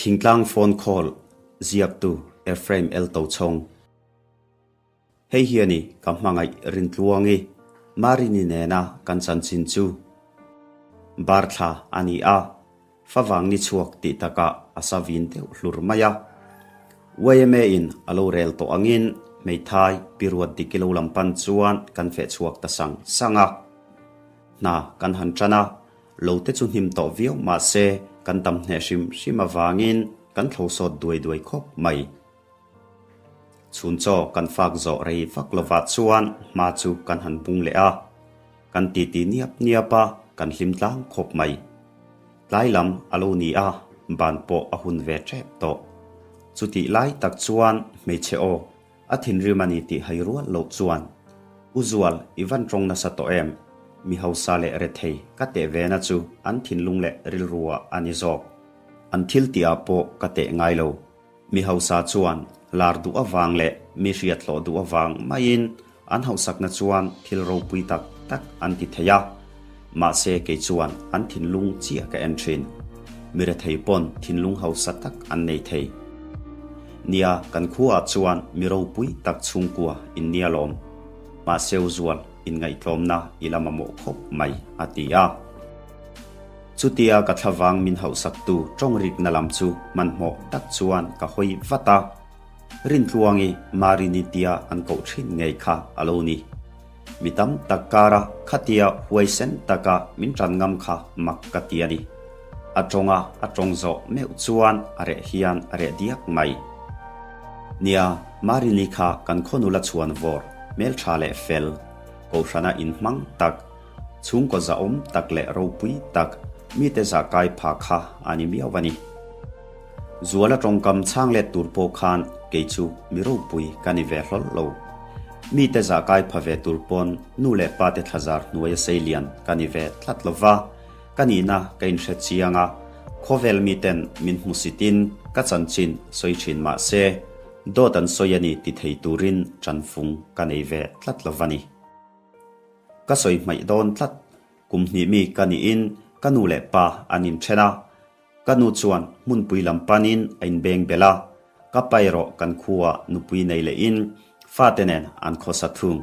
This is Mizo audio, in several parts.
Thingtlang phone call ziaktu Ephraim L. Tochhawng. Hei hi a ni ka hmangaih Rintluangi, Marini nena kan chanchin chu. Bar thla a ni a, favang ni chhuak tih takah a sa vin deuh hlur mai a. YMA in a lo rel tawh angin hmeithai pi ruat dik ilo lam pan chuan kan feh chhuak ta sang sang a. Hna kan han tan a, lo te chu hnim tawh viau mah se kan tam hneh hrim hrim avangin kan thlo sawt duai duai khawp mai. Chhun chaw kan fak zawh rei vak lovah chuan hma chu kan han bung leh a, kan titi niap niap a, kan hlim tlang khawp mai. Tlai lam a lo ni a, ban pawh a hun ve tep tawh. Chutih lai tak chuan hmeichhe aw, a thinrim a ni tih hai rual loh chuan, U Zual, i van tawng nasa tawh em? Mi hausa leh rethei ka teh ve na chu an thinlung leh rilru ah a ni zawk. An thil tih ah pawh ka teh ngai lo. Mi hausa chuan lar duh avang leh mi hriathlawh duh avang maiin an hausakna chuan thil ropui tak tak an ti thei a, mahse kei chuan an thinlung chiah ka en thin. Mi rethei pawn thinlung hausa tak an nei thei. Nia, kan khuaah chuan mi ropui tak chhungkua in nia lawm. Mahse u Zual, inngaihtlawmna i la mamawh khawp mai, a ti a. Chutia ka thlavang min hauhsaktu tawng rikna lam chu hmanhmawh tak chuan ka hawi vat a, Rintluangi Marini tia an koh thin ngei kha a lo ni. Mi tam tak kara khatia huaisen taka min tan ngam kha mak ka ti a ni. A tawnga a tawng zawh meuh chuan a reh hian a reh diak mai. Nia, Marini kha kan khaw nula chhuan vawr, hmeltha leh fel, kohhrana inhmang tak, Chhungkaw zahawm tak leh ropui tak, mite zah kai pha kha a ni miau a ni. Zuala tawngkam chhang let tur pawh khan kei chu mi ropui ka ni ve hlawl lo. Mite zah kai pha ve tur pawn nu leh pa te thlazar hnuaia sei lian ka ni ve tlat lo va, ka nihna ka inhre chiang a, khawvel miten min hmusitin ka chanchin sawi thin mah se, dawt an sawi a ni ti thei turin tanfung ka nei ve tlat lo va ni. Ka sawi hmaih dawn tlat, kum hnih mi ka niin ka nu leh pa an inthen a, ka nu chuan hmunpui lam panin a inbeng belh a, ka pa erawh kan khuaa nupui nei lehin fate nen an khawsa thung.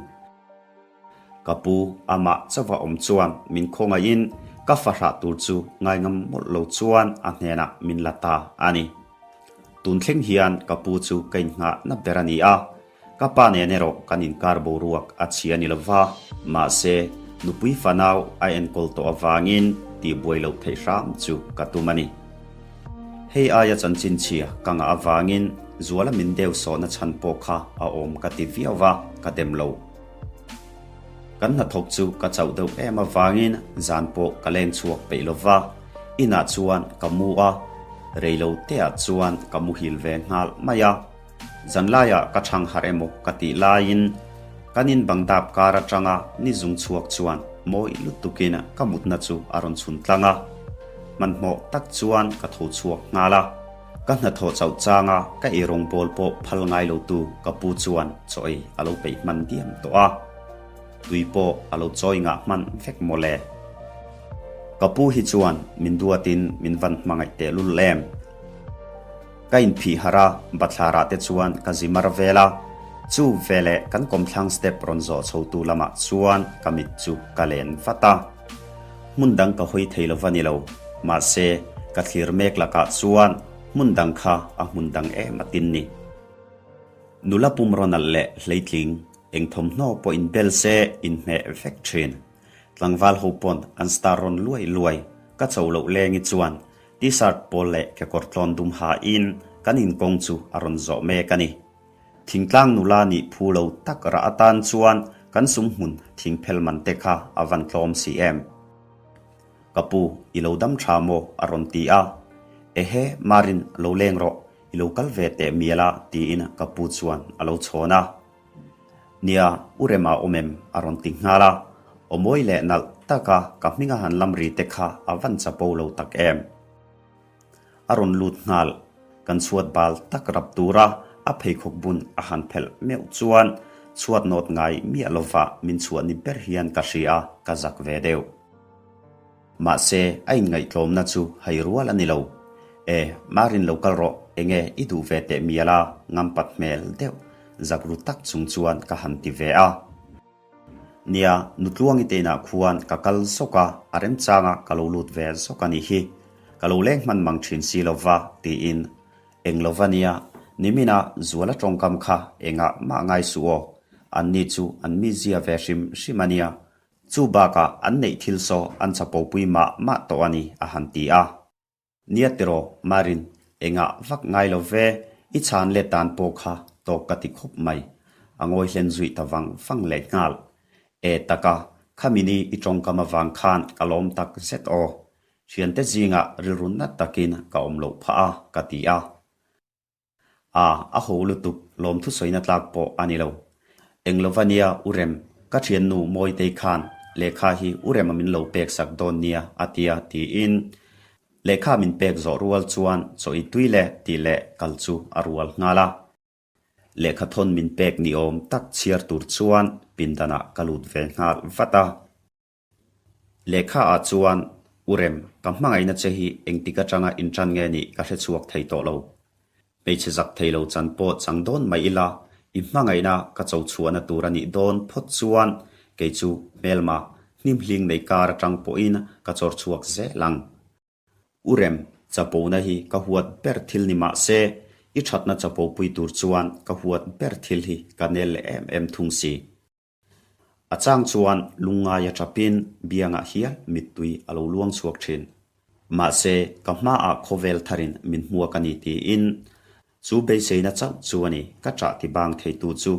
Ka pu amah chauha awm chuan min khawngaihin ka fahrah tur chu ngaingam mawlh lo chuan a hnenah min la ta a ni. Tun thleng hian ka pu chu ka innghahna ber a ni a, Ka pa nen erawh kan inkar boruak a chhia ni lova, mahse, nupui fanau a enkawl tawh avangin tihbuai loh theih hram chu ka tum a ni. Hei aia chanchin chhia ka ngah avangin Zuala min deu sawhna chhan pawh kha a awm ka ti viau va, ka dem lo. Kan hnathawk chu ka chauh deuh em avangin zan pawh ka leng chhuak peih lova, inah chuan ka mu a, reilo teah chuan ka muhil ve nghal mai a. Zanlaiah ka chhang harh emaw ka tih laiin kan in bang dap kar atanga ni zung chhuak chuan mawi lutukin ka mutna chu a rawn chhun tlang a. Hmanhmawh tak chuan ka tho chhuak nghal a, ka hnathawh chauh changa ka ei rawngbawl pawh phal ngai lotu ka pu chuan chaw ei a lo peih hman diam tawh a. Tui pawh a lo chawi ngah hman vek mawle. Ka pu hi chuan min duatin min van hmangaih tehlul em? Ka inphih harh a, bathlarah te chuan ka zi mar vel a, chu veleh kan kawmthlang step rawn zawh chhotu lamah chuan ka mit chu ka len vat a. Hmun dang ka hawi thei lova ni lo, mahse ka thlir mek lakah chuan hmun dang kha a hmun dang em a tin ni. Nula pum rawn alh leh hleitling eng thawmhnaw pawh inbel se inhmeh vek thin. Tlangval ho pawn an star rawn luai luai, ka cho loh lengi chuan T-shirt pawl leh kekawr tlawn dum hain kan inkawng chu a rawn zawh mek a ni. Thingtlang nula nih phu lo tak rah atan chuan kan sum hmun thing phel man te kha a van tlawm si em? Ka pu, i lo dam tha maw? a rawn ti a. Ehe, Marin, lo leng rawh, i lo kal ve teh mial a, tiin ka pu chuan a lo chhawn a. Nia, u Rema awm em? a rawn ti nghal a. Aw mawi leh nalh taka ka hminga han lam ri te kha a van chapo lo tak em? A rawn lut nghal. Kan chhuat bal tak rap tura a pheikhawk bun a han phelh meuh chuan chhuat nawt ngai miah lova min chhuah ni ber hian ka hria, ka zak ve deuh. Mahse, a inngaihtlawmna chu hai rual a ni lo. E, Marin lo kal rawh, enge i duh ve teh mial a, ngampat hmel deuh, zak ru tak chung chuan ka han ti ve a. Nia, Nutluangi te inah khuan ka kal zawk a, a remchanga ka lo lut ve zawk a nih hi. Ka lo leng hman mang thin si lo va, tiin Eng lo va nia, nimina Zuala tawngkam kha engah mah ngai suh aw, anni chu an mizia ve hrim hrim a nia, chu bakah an neih thil saw an chapopui mah mah tawh a ni, a han ti a. Nia tiraw, Marin, engah vak ngai lo ve, i chhan let dan pawh kha tawk ka ti khawp mai, a ngawi hlen zuih ta vang vang leh nghal. E taka, khami ni i tawngkam avang khan ka lawm tak zet aw, Thiante zingah rilru nat takin ka awm loh phah a, ka ti a. A, a ho lutuk, lawmthu sawina tlak pawh a ni lo. Eng lova nia U Rem, ka thiannu Mawitei khan lehkha hi U Rema min lo pek sak dawn nia a tia tiin lehkha min pek zawh rual chuan chaw i tui le tih leh kal chu a rual nghal a. Lehkha thawn min pek ni awm tak chhiar tur chuan pindanah ka lut ve nghal vat a. Lehkha ah chuan, U Rem, ka hmangaihna che hi engtik atanga intan nge nih ka hre chhuak thei tawh lo. Hmeichhe zak thei lo chan pawh chang dawn mai ila, i hmangaihna ka cho chhuahna tur a nih dawn phawt chuan kei chu hmelma hnimhling nei kar atang pawhin ka chawr chhuak zel ang. U Rem, chapona hi ka huat ber thil ni mah se, i thatna chapopui tur chuan ka huat ber thil hi ka nel leh em em thung si. A chang chuan lungngaia chapin biangah hial mittui a lo luang chhuak thin. Mahse, ka hmaah khawvel tharin min hmuak a ni tiin chu beiseina chauh chu a ni ka chah ti bang theitu chu.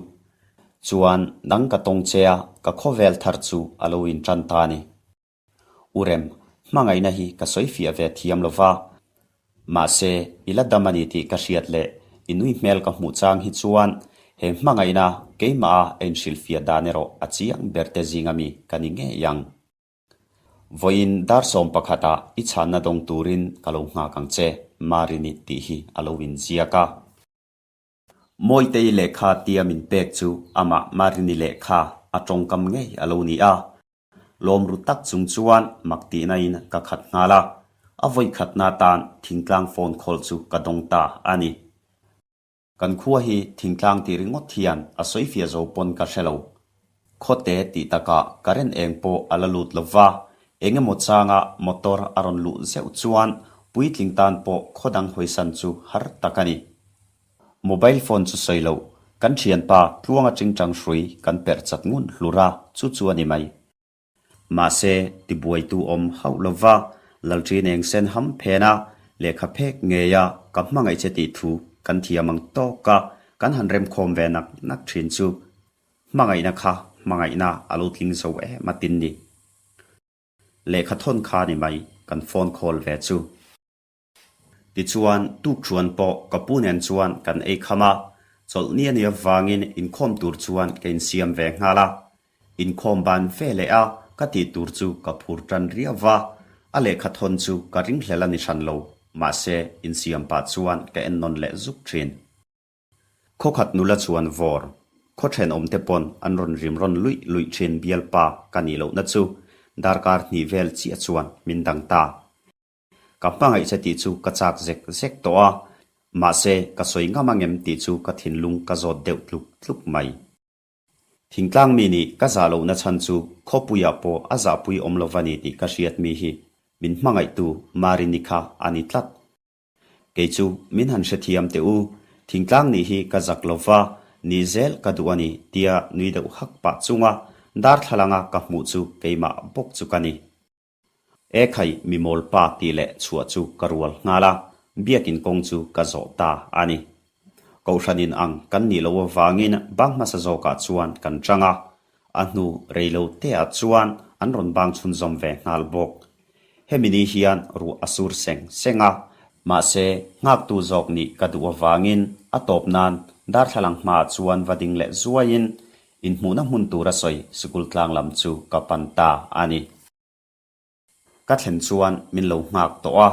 Chuan nang ka tawng che a, ka khawvel thar chu a lo intan ta a ni. U Rem, hmangaihna hi ka sawi fiah ve thiam lo va. Mahse, i la dam a ni tih ka hriat leh i nui hmel ka hmuh chang hi chuan he hmangaihna keimah a inhrilh fiah dan erawh a chiang ber te zing ami ka ni ngei ang. Vawiin dar 11 ah i chhanna dawng turin ka lo nghak ang che, Marini tih hi a lo inziak a. Mawitei lehkha tia min pek chu amah Marini lehkha a tawngkam ngei a lo ni a. Lawm ru tak chung chuan mak tihna in ka khat nghal a, a vawi khatna atan thingtlang phone call chu ka dawng ta a ni. Kan khua hi thingtlang tih ringawt hian a sawi fiah zo pawn ka hre lo. Khawte tih takah current eng pawh a la lut lo va, eng emaw changa motor a rawn luh zeuh chuan puitling tan pawh khaw dang hawisan chu har tak a ni. Mobile phone chu sawi loh, kan thianpa tluanga chingchang hrui kan perh chat ngun hlur a, chu chu a ni mai. Mahse, tibuaitu awm hauh lova, Lalṭin eng sen ham phen a, lehkha phek ngei a, ka hmangaih che tih thu kan thiam ang tawk a, kan han remkhawm ve nak nak ṭhin chu. Hmangaihna kha hmangaihna a lo tling zo em a tin ni. Lehkha thawn kha ni mai, kan phone call ve chu. Tichuan, tukṭhuan pawh ka pu nen chuan kan ei kham a, chawlhni a nih avangin inkhawm tur chuan ka insiam ve nghal a. Inkhawm ban ve leh a, ka tih tur chu ka phur tan riau va, a lehkha thawn chu ka ringhlel a ni hran lo, mahse insiam pah chuan ka ennawn leh zuk ṭhin. Khawkhat nula chuan vawr, khaw thenawmte pawn an rawn rim rawn luih luih ṭhin bialpa ka nih lohna chu darkar hnih vel chiah chuan min dang ta. Ka hmangaih che tih chu ka chak zek zek tawh a, mahse ka sawi ngam angem tih chu ka thinlung ka zawt deuh tluk tluk mai. Thingtlang mi nih ka zah lohna chhan chu khawpuiah pawh a zahpui awm lo va ni tih ka hriat mi hi min hmangaihtu Marini kha a ni tlat. Kei chu min han hrethiam teh u, thingtlang nih hi ka zak lo va, ni zel ka duh a ni tia nui deuh hak pah chunga darthlalanga ka hmuh chu keimah bawk chu ka ni. E khai mi mawl pa tih leh chhuah chu ka rual nghal a, biakin kawng chu ka zawh ta a ni. Kohhran in ang kan nih loh avangin bang hmasa zawkah chuan kan chang a, a hnu rei lo te ah chuan an rawn bang chhunzawm ve nghal bawk. Hemi ni hian ruah a sur seng seng a, mahse nghaktu zawk nih ka duh avangin a tawp nan darthlalang hmaah chuan va ding leh zuaiin Inhmuhna hmun tura sawi sikul tlang lam chu ka pan ta a ni. Ka thlen chuan min lo nghak tawh a,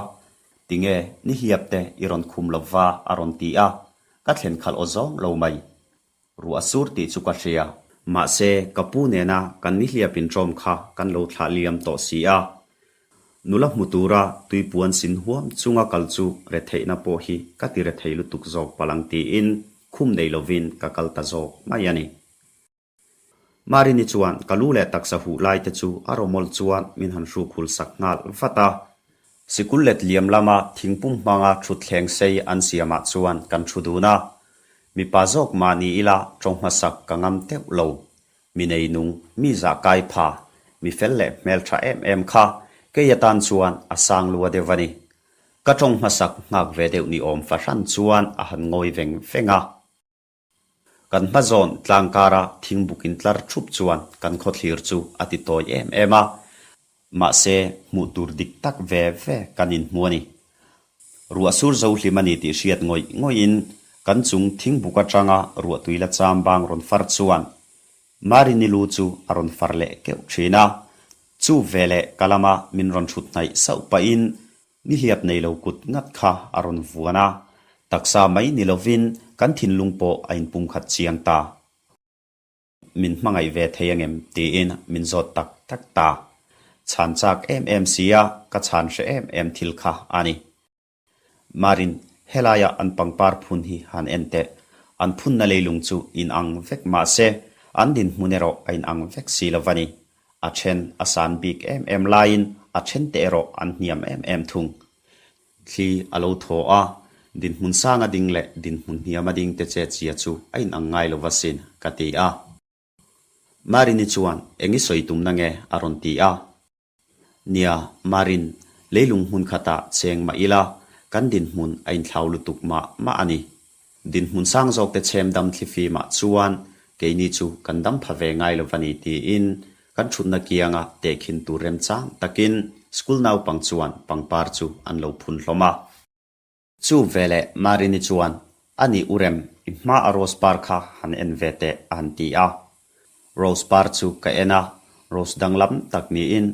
tinge nihliap te i rawn khum lo va a rawn ti a, ka thlen khalh aw zawng lo mai. Ruah sur tih chu ka hria. Mahse, ka pu nena kan nihliap inṭawm kha kan lo thlah liam tawh si a. Nula hmu tura tuipuan sin huam chunga kal chu retheihna pawh hi ka ti rethei lutuk zawk palh ang tiin khum nei lovin ka kal ta zawk mai a ni. Marini chuan ka lu leh taksa huh lai te chu a rawmawlh chuan min han hruk hul sak nghal vat a. Sikul let liam lama thingpum hmanga thutthleng sei an siamah chuan kan thu dun a. Mipa zawk mah ni ila tawng hmasak ka ngam teuh lo. Mi neinung, mi zah kai pha, mi fel leh hmeltha em em kha kei atan chuan a sang lua deuh a ni. Ka tawng hmasak nghak ve deuh ni awm fahran chuan a han ngawi veng veng a. Kan hma zawn tlang kara thingbuk in tlar thup chuan kan khawthlir chu a ti tawi em em a, mahse hmuh tur dik tak ve ve kan inhmu a ni. Ruah sur zo hlim a ni tih hriat ngawih ngawihin kan chung thingbuk atanga ruahtui la cham bang rawn far chuan Marini lu chu a rawn far leh keuh thin a, chu veleh ka lama min rawn thut hnaih sauh pahin Nihliap nei lo kut ngat kha a rawn vuan a, taksa mai ni lovin kan thinlung pawh a inpumkhat chiang ta. Min hmangaih ve thei angem tiin min zawt tak tak ta. Chhan chak em em sia ka chhan hre em em thil kha a ni. Marin, helaia an pangpar phun hi han en teh. An phunna leilung chu inang vek mah se, an dinhmun erawh a inang vek si lo va ni. A then a san bik em em laiin a then te erawh an hniam em em thung. Thli a lo thaw a, dinhmun sang a ding leh dinhmun hniam a ding te che chia chu a inang ngai lo va sin, ka ti a. Marini chuan eng i sawi tumna nge a rawn ti a. Nia, Marin, leilung hmun khatah cheng mah ila, kan dinhmun a inthlau lutuk mah mah a ni. Dinhmun sang zawkte chhem dam thlifimah chuan keini chu kan dam pha ve ngai lo va ni tiin kan thutna kianga tehkhin tur remchang takin school naupang chuan pangpar chu an lo phun hlawm a. Chu veleh Marini chuan, A nih u Rem, i hma a rose par kha han en ve teh a han ti a. Rose par chu ka en a, rose danglam tak niin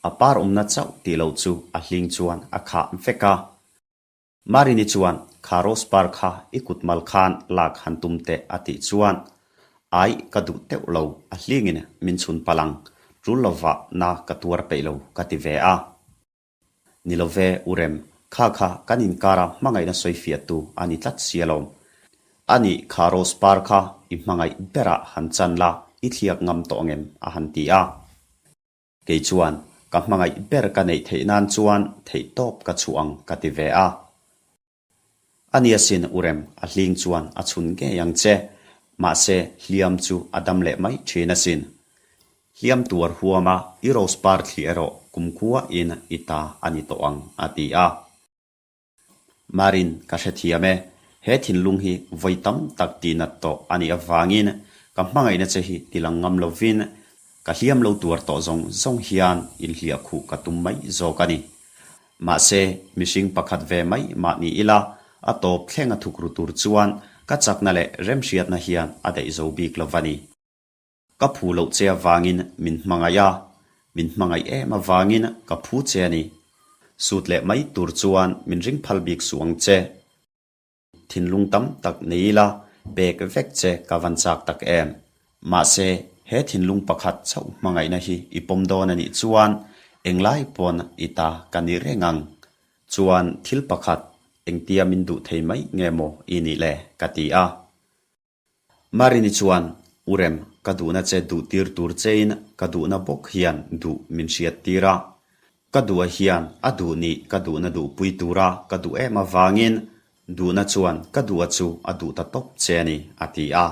a par awmna chauh tih loh chu a hling chuan a khah vek a. Marini chuan, Kha rose par kha i kut mal khan lak han tum teh a tih chuan, Ai, ka duh teuh lo, a hlingin min chhun palh ang, tul lovah na ka tuar peih lo ka ti ve a. Ni lo ve, U Rem, kha kha kan inkara hmangaihna sawi fiahtu a ni tlat si alawm. A nih, kha rose par kha i hmangaih berah han chan la, i thliak ngam tawh angem? a han ti a. Kei chuan, Ka hmangaih ber ka neih theih nan chuan theih tawp ka chhuah ang ka ti ve a. A nia sin U Rem, a hling chuan a chhun ngei ang che. Mahse, hliam chu a dam leh mai thin asin. Hliam tuar huama i rose par thli erawh kumkhua in i ta a ni tawh ang a ti a. Marin, ka hrethiam e. He thinlung hi vawi tam tak tihnat tawh a nih avangin ka hmangaihna che hi tilang ngam lovin ka hliam lo tuar tawh zawng zawng hian inhliah khuh ka tum mai zawk a ni. Mahse, mihring pakhat ve mai mah ni ila, a tawp thleng a thukru tur chuan ka chakna leh remhriatna hian a daih zo bik lo va ni. Ka phu loh che avangin min hmangaih a, min hmangaih em avangin ka phu che a ni. Sut leh mai tur chuan min ring phal bik suh ang che. Thinlung tam tak nei ila pek vek che ka van chak tak em. Mahse, he thinlung pakhat chauh hmangaihna hi i pawm dawn a nih chuan englai pawn i ta ka ni reng ang. Chuan thil pakhat engtia min duh thei mai nge maw i nih le? ka ti a. Marini chuan, U Rem, ka duhna che duh tir tur chein ka duhna bawk hian duh min hriat tir a. Ka duh a hian a duh nih ka duhna duhpui tura ka duh em avangin duhna chuan ka duh a chu a duh ta tawp che a ni, a ti a.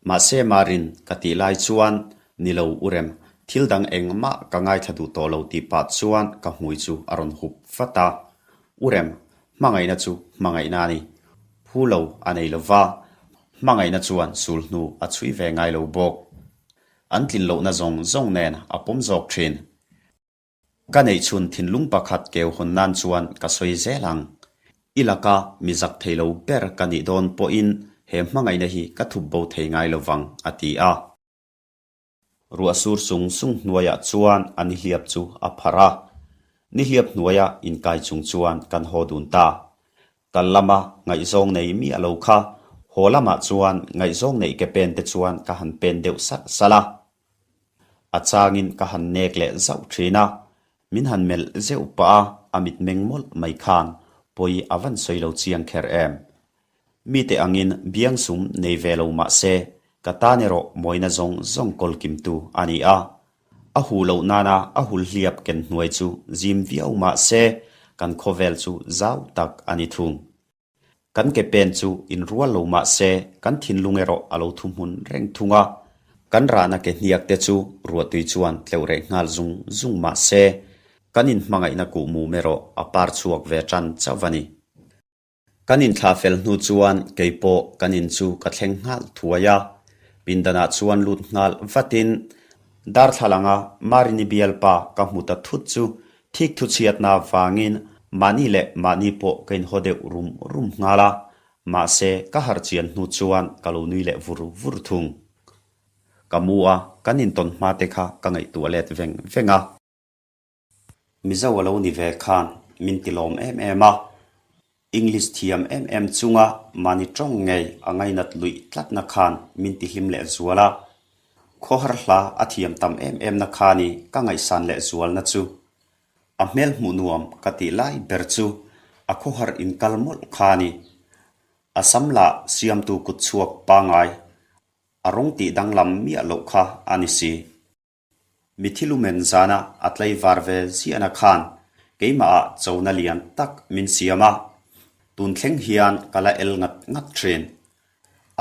Mahse Marin, ka tih lai chuan, Ni lo U Rem, thil dang engmah ka ngaithla duh tawh lo tih pah chuan ka hmui chu a rawn hup vat a. U Rem, hmangaihna chu hmangaihna a ni. Phu lo a nei lo va, hmangaihna chuan sul hnu a chhui ve ngai lo bawk. An tlin lohna zawng zawng nen a pawm zawk thin. Ka neih chhun thinlung pakhat keu hawn nan chuan ka sawi zel ang. I laka mi zak thei lo ber ka nih dawn pawhin he hmangaihna hi ka thup bo thei ngai lo vang, a ti a. Ruah sur sung sung hnuaiah chuan a nihliap chu a pharh a. Nihliap hnuaia inkai chung chuan kan haw dun ta. Kal lama ngaihzawng nei miah lo kha haw lamah chuan ngaihzawng neih ke pen te chuan ka han pen deuh salh salh a. A changin ka han nek leh zauh thin a. Min han melh zeuh pah a, a mitmeng mawlh mai khan pawi a van sawi lo chiang kher em. Mite angin biangsum nei ve lo mah se, ka tan erawh mawina zawng zawng kawl kimtu a ni a. A huh loh nana a hul hliap ken hnuai chu zim viau mah se, kan khawvel chu zau tak a ni thung. Kan ke pen chu inrual lo mah se, kan thinlung erawh a lo thuhmun reng thung a. Kan rahna ke hniak te chu ruahtui chuan tleuh reh nghal zung zung mah se, kan inhmangaihna kuhmum erawh a par chhuak ve tan chauh a ni. Kan inthlah fel hnu chuan kei pawh kan in chu ka thleng nghal thuai a, pindanah chuan lut nghal vatin darthlalanga Marini bialpa ka hmu ta thut chu thik thu chhiatna vangin mahni leh mahni pawh ka inhaw deuh rum rum nghal a, mahse ka harh chian hnu chuan ka lo nui leh vur vur thung. Ka mu a, kan intawn hma te kha ka ngaihtuah let veng veng a. Mizo a lo ni ve khan min ti lawm em em a, English thiam em em chunga mahni tawng ngei a ngainat luih tlatna khan min ti hlim leh zual a, khawhar hla a thiam tam em em na khani ka ngaihsan leh zualna chu a hmel hmuh nuam ka tih lai ber chu a khawhar inkal mawlh kha a ni. A sam lah siamtu kutchhuak pangai a rawng tih danglam miah loh kha a ni si. Mithi lumen zana a tlaivar ve ziahna khan keimahah chona lian tak min siam a, tun thleng hian ka la el ngat ngat thin.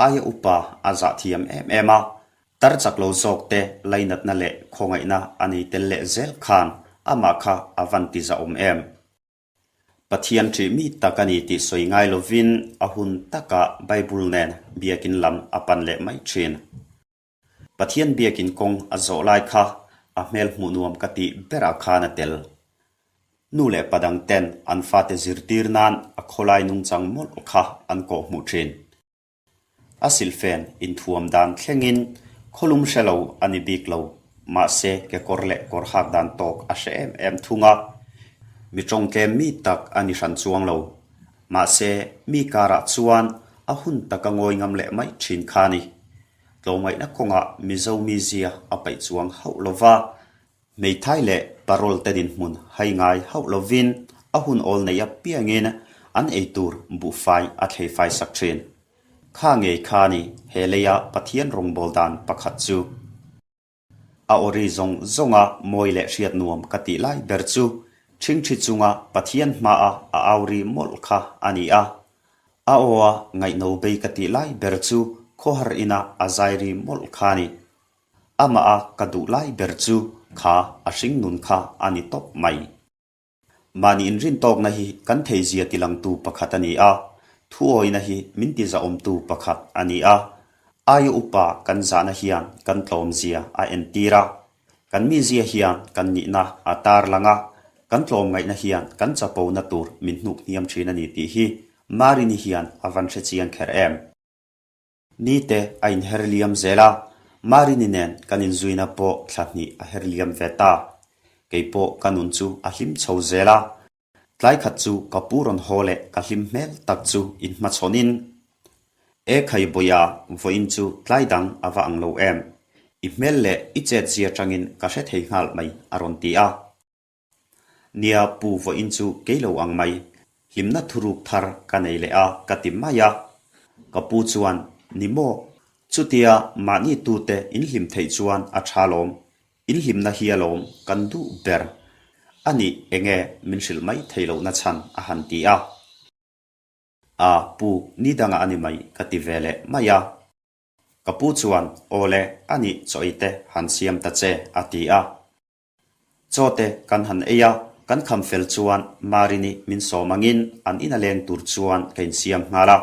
Aia upa a zah thiam em em a, tar chak lo zawk te lainatna leh khawngaihna a nei tel leh zel khan amah kha a van ti zahawm em. Pathian ṭih mi tak a ni tih sawi ngai lovin a hun takah Bible nen biakin lam a pan leh mai thin. Pathian biakin kawng a zawh lai kha a hmel hmuh nuam ka tih berah khan a tel. Nu leh pa dang ten an fate zirtir nan a khawlai nungchang mawlh kha an kawh hmuh thin. A silhfen inthuam dan thlengin khawlum hre lo a ni bik lo, mahse kekawr leh kawr hak dan tawk a hre em em thung a. Mi tawngtlem mi tak a ni hran chuang lo, mahse mi karah chuan a hun taka ngawi ngam leh mai thin kha a ni. Tlawmngaihna kawngah Mizo mizia a paih chuang hauh lo va, hmeithai leh parole te dinhmun hai ngai hauh lovin a hun awl nei apiangin an eitur buhfai a thlei fai sak thin. Kha ngei kha ni he leia Pathian rawngbâwl dan pakhat chu. A awri zawng zawnga mawi leh hriat nuam ka tih lai ber chu ṭhingṭhi chunga Pathian hmaa a auri mawlh kha a ni a. A aw a ngaihno bei ka tih lai ber chu khawhar ina a zairi mawlh kha a ni. Amah a ka duh lai ber chu kha a hringnun kha a ni tawp mai. Mahni inrintawkna hi kan theizia tilangtu pakhat a ni a, thuawina hi min tizahawmtu pakhat a ni a. Aia upa kan zahna hian kan tlawmzia a entir a, kan mizia hian kan nihna a tarlang a, kan tlawmngaihna hian kan chapona tur min hnuk hniam thin a ni tih hi Marini hian a van hre chiang kher em? Nite a inher liam zel a, Marini nen kan inzuina pawh thla hnih a her liam ve ta. Kei pawh ka nun chu a hlim chho zel a, tlai khat chu ka pu rawn haw leh ka hlim hmel tak chu inhmachhawnin, E khai Bawia, vawiin chu tlai dang a va ang lo em? I hmel leh i chetzia tangin ka hre thei nghal mai a rawn ti a. Nia pu vawiin chu kei lo ang mai, hlimna thuruk thar ka nei leh a ka ti mai a. Ka pu chuan, Ni maw, chutia mahni tute in hlim theih chuan a tha lawm, in hlimna hi alawm kan duh ber. A nih enge min hrilh mai thei lohna chhan a han ti a. A pu, ni dangah a ni mai ka ti ve leh mai a. Ka pu chuan, Aw le, a nih chaw ei te han siam ta che a ti a. Chaw te kan han ei a, kan kham fel chuan Marini min sawm angin an ina leng tur chuan ka insiam nghal a.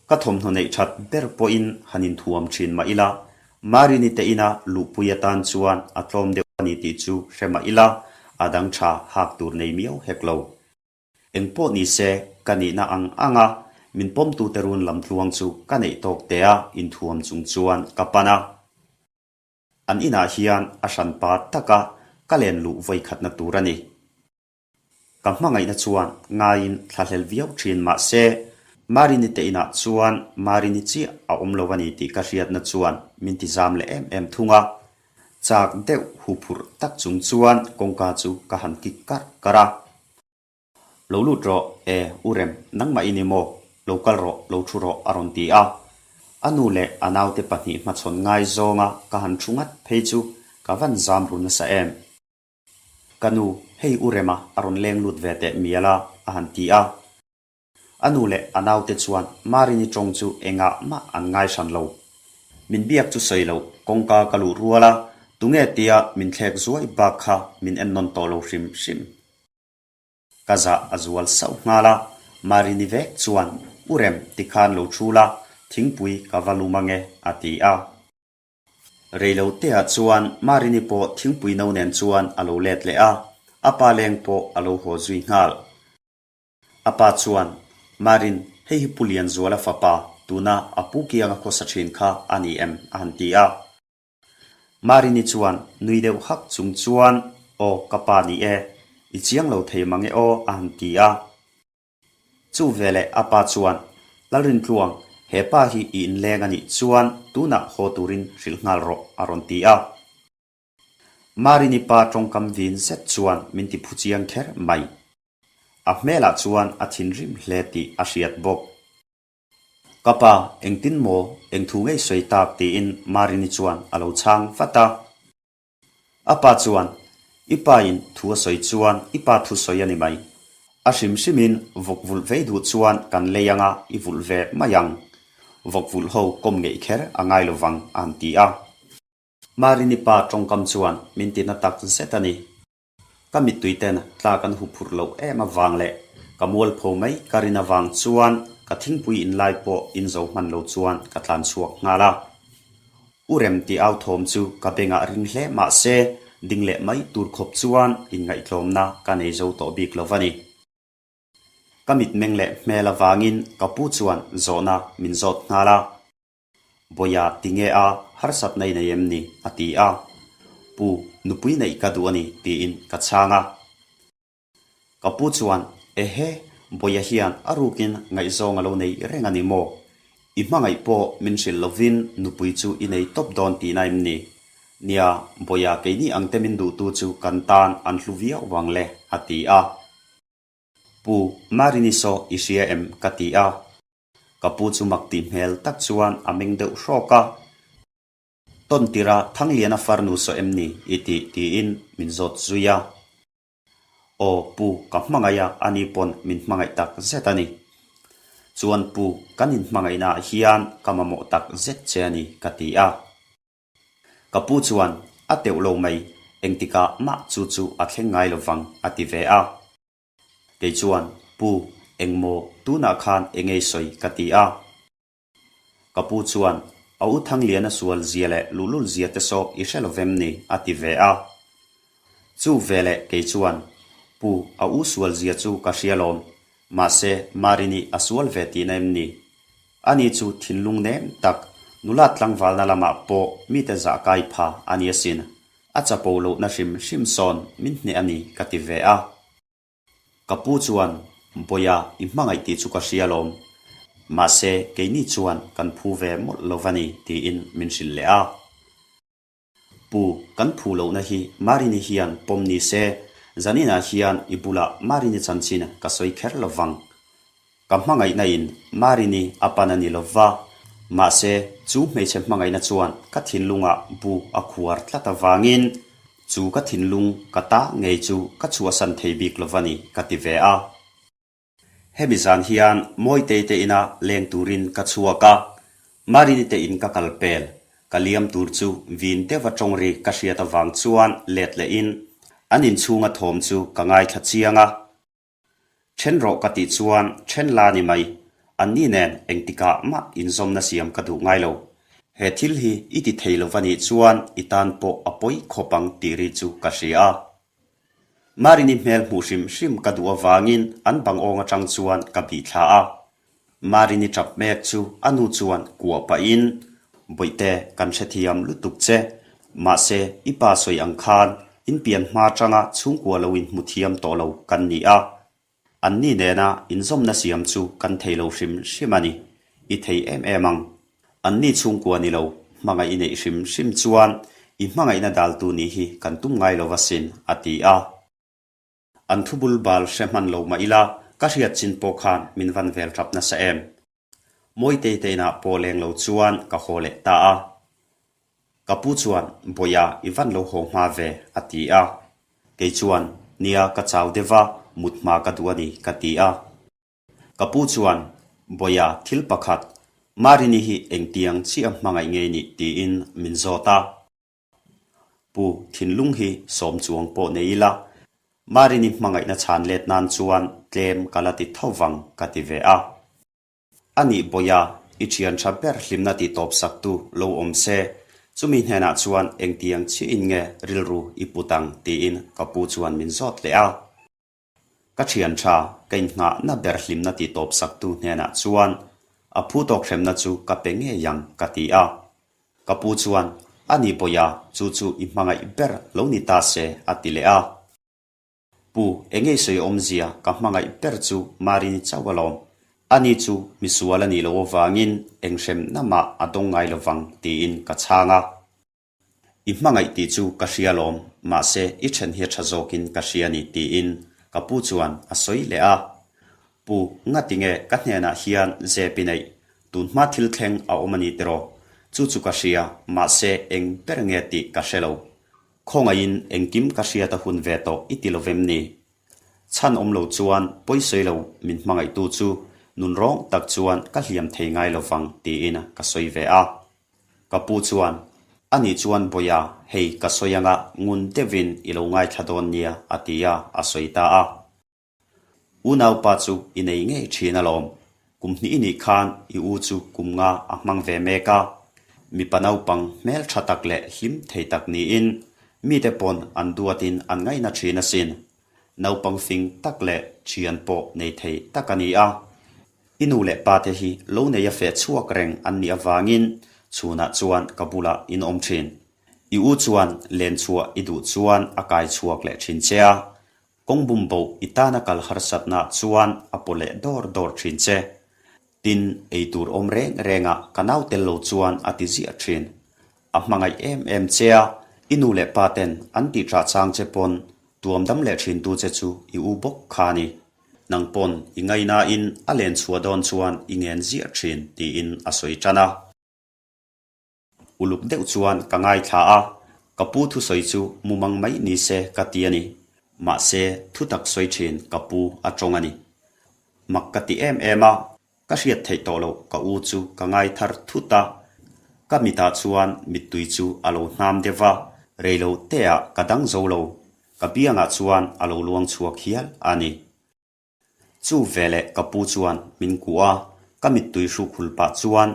Ka thawmhnaw neih that ber pawhin han inthuam thin mah ila, Marini te ina luhpui atan chuan a tlawm deuh a ni tih chu hre mah ila, a dang tha hak tur nei miau hek lo. Eng pawh ni se, ka nihna ang ang a, min pawmtute run lam tluang chu ka neih tawk te a inthuam chung chuan ka pan a. An inah hian a hranpa taka ka len luh vawikhatna tur a ni. Ka hmangaihna chuan ngaiin thlahlel viau thin mah se, Marini te inah chuan Marini chiah a awm lo a ni tih ka hriatna chuan min ti zam leh em em thung a. Chak deuh huphurh tak chung chuan kawngka chu ka han kik karh karh a. Lo lut rawh, e, U Rem, nangmah i ni maw? Lo kal rawh, lo thu rawh, a rawn ti a. A nu leh a naute pahnih hmachhawn ngai zawnga ka han thu ngat phei chu ka van zam ru nasa em. Ka nu, hei U Rema a rawn leng lut ve teh mial a, a han ti a. A nu leh a naute chuan Marini tawng chu engah mah an ngai hran lo. Min biak chu sawi lo, kawngka ka luh rual a, tunge tia min thlek zuai bak kha min en nawn tawh lo hrim hrim. Ka zah a zual sauh nghal a, Marini vek chuan, U Rem, tikhan lo thu la, thingpui ka va lum ange, a ti a. Reiloteah chuan Marini pawh thingpui no nen chuan a lo let leh a, a pa leng pawh a lo haw zui nghal. A pa chuan, Marin, hei hi Pu Lianzuala fapa, tuna a pu kianga khawsa thin kha a ni em? a han ti a. Marini chuan nui deuh hak chung chuan, Aw, ka pa ni e, i chiang lo thei mang e aw, a han ti a. Chu veleh a pa chuan, Lalrintluang, he pa hi i inleng a nih chuan tunah haw turin hrilh nghal rawh, a rawn ti a. Marini pa tawngkam vin zet chuan min ti phu chiang kher mai. A hmelah chuan a thinrim hle tih a hriat bawk. Ka pa, engtin maw, eng thu ngei sawi tak tiin Marini chuan a lo chhang vat a. A pa chuan, I pa in thu a sawi chuan i pa thu sawi a ni mai. A hrim hrimin vawk vulh vei duh chuan kan lei anga i vulh ve mai ang. Vawk vulh ho kawm ngeih kher a ngai lovang a han ti a. Marini pa tawngkam chuan min ti na tak zet a ni. Ka mittui ten tla kan hu phurh loh em avang leh ka mualpho mai ka rin avang chuan ka thingpui in lai pawh in zo hman lo chuan ka tlan chhuak nghal a. U Rem tih au thawm chu ka bengah ring hle mah se ding leh mai tur khawp chuan inngaihtlawmna ka nei zo tawh bik lo va ni. Ka mitmeng leh hmel avangin ka pu chuan zawhna min zawt nghal a. Bawia ti nge a, harsatna i nei em ni? a ti a. Pu, nupui neih ka duh a ni, tiin ka chhang a. Ka pu chuan, Ehe, Bawia hian a rukin ngaihzawng a lo nei reng a ni maw? I hmangaih pawh min hrilh lovin nupui chu i nei tawp dawn tihna em ni? Nia, Bawia keini ang te min duhtu chu kan tan an hlu viau vang le, a ti a. Pu, Marini saw i hria em? ka ti a. Ka pu chu mak tih hmel tak chuan a meng deuh hrawk a. Tawn tira Thangliana farnu saw em ni i tih tiin min zawt zui a. Aw pu ka hmangaih a ani pawn min hmangaih tak zet a ni. Chuan pu kan inhmangaihna ah hian ka mamawh tak zet che a ni ka ti a. Ka pu chuan a teuh lo mai engtikah mah chu chu a thleng ngai lovang a ti ve a. Kei chuan, Pu, engmaw tunah khan engei sawi ka ti a. Ka pu chuan, A u Thangliana sual zia leh luhlul zia te saw i hre lo vem ni? a ti ve a. Chu veleh kei chuan, Pu, a u sual zia chu ka hria lawm, mahse Marini a sual ve tihna em ni? Ani chu thinlung nem tak, nula tlangvalna lamah pawh mite zah kai pha a ni asin. A chapo lohna hrim hrim sawn min hneh a ni ka ti ve a. Ka pu chuan, Bawia i hmangaih tih chu ka hria lawm. Mahse, keini chuan kan phu ve mawlh lo va ni tiin min hrilh leh a. Pu, kan phu lohna hi Marini hian pawm ni se, zaninah hian i bulah Marini chanchin ka sawi kher lo vang. Ka hmangaihna in Marini a pan a ni lo va, mahse chu hmeichhe hmangaihna chuan ka thinlungah bu a khuar tlat avangin chu ka thinlung ka ta ngei chu ka chhuahsan thei bik lo va ni ka ti ve a. Hemi zan hian Mawitei te ina leng turin ka chhuak a, Marini te in ka kal pel, ka liam tur chu vin deuha tawng ri ka hriat avang chuan let lehin an inchhunga thawm chu ka ngaithla chiang a. Then rawh ka tih chuan then la ni mai, anni nen engtikah mah inzawmna siam ka duh ngai lo. He thil hi i ti thei lo va nih chuan i tan pawh a pawi khawp ang tih ri chu ka hria a. Marini hmel hmuh hrim hrim ka duh avangin an bang awng atang chuan ka bih thla a. Marini tap mek chu a nu chuan kuah pahin, Bawihte, kan hrethiam lutuk che. Mahse, i pa sawi ang khan in pian hma atanga chhungkua lo inhmu thiam tawh lo kan ni a. Anni nena inzawmna siam chu kan thei lo hrim hrim a ni. I thei em em ang. Anni chhungkua ni lo, hmangaih i neih hrim hrim chuan I hmangaihna daltu nih hi kan tum ngai lo asin, a ti a. An thu bul bal hre hman lo mah ila, ka hriat chin pawh khan min van vel tap nasa em. Mawitei te inah pawh leng lo chuan ka haw leh ta a. Ka pu chuan, Bawia, i van lo haw hma ve, a ti a. Kei chuan, Nia, ka chau deuh va, mut hma ka duh a ni, ka ti a. Ka pu chuan, Bawia, thil pakhat, Marini hi engtiang chiah hmangaih ngei nih? tiin min zawt a. Pu, thinlung hi sawm chuang pawh nei ila, Marini hmangaihna chhan let nan chuan tlem ka la ti tho vang ka ti ve a. A nih Bawia, i thian tha ber hlimna ti tawp saktu lo awm se, chumi hnenah chuan engtiang chiahin nge rilru i put ang tiin ka pu chuan min zawt leh a. Ka thian tha, ka innghahna ber hlimna ti tawp saktu hnenah chuan a phu tawk hremna chu ka pe ngei ang ka ti a. Ka pu chuan, A ni Bawia, chu chu i hmangaih ber lo ni ta se a ti leh a. Pu, engei sawi awmzia ka hmangaih ber chu Marini chauh alawm. Ani chu misual a nih loh avangin eng hremna mah a dawng ngai lovang tiin ka chhang a. I hmangaih tih chu ka hria lawm, mahse i then hi a tha zawkin ka hria ni tiin ka pu chuan a sawi leh a. Pu, ngati nge ka hnenah hian zep i neih? Tunhma thil thleng a awm a ni tiraw? Chu chu ka hria, mahse eng ber nge tih ka hre lo. Khawngaihin engkim ka hriat a hun ve tawh i ti lovem ni? Chhan awm lo chuan pawisawi lo min hmangaihtu chu nunrawng tak chuan ka hliam thei ngai lovang tiin ka sawi ve a. Ka pu chuan, A nih chuan Bawia, hei ka sawi anga ngun deuhin i lo ngaithla dawn nia a ti a, a sawi ta a. Unaupa chu i nei ngei thin alawm. Kum hnih i nih khan i u chu kum nga a hmang ve mek a. Mipa naupang hmel tha tak leh hlim thei tak niin mite pawn an duatin an ngaihna thin asin. Naupang fing tak leh thian pawh nei thei tak a ni a. I nu leh pa te hi lo nei a feh chhuak reng an nih avangin chhunah chuan ka bulah in awm thin. I u chuan len chhuah i duh chuan a kai chhuak leh thin che a, kawng bum boh i tana kal harsatna chuan a paw leh dawr dawr thin che. Tin, ei tur awm reng rengah ka nau tel lo chuan a ti ziah thin. A hmangaih em em che a, i nu leh pa ten an tih ṭah chang che pawn tuam dam leh thintu che chu i u bawk kha a ni. Nang pawn i ngainain a len chhuah dawn chuan i ngen ziah thin tiin a sawi tan a. Uluk deuh chuan ka ngaithla a, ka pu thusawi chu mumang mai ni se ka ti a ni. Mahse, thutak sawi thin ka pu a tawng a ni. Mak ka ti em em a, Ka hriat theih tawh loh ka u chu ka ngai thar thut a, ka mitah chuan mittui chu a lo hnam deuh va, reilo teah ka dang zo lo, ka biangah chuan a lo luang chhuak hial a ni. Chu veleh ka pu chuan min kuah a, ka mittui hruk hul pah chuan,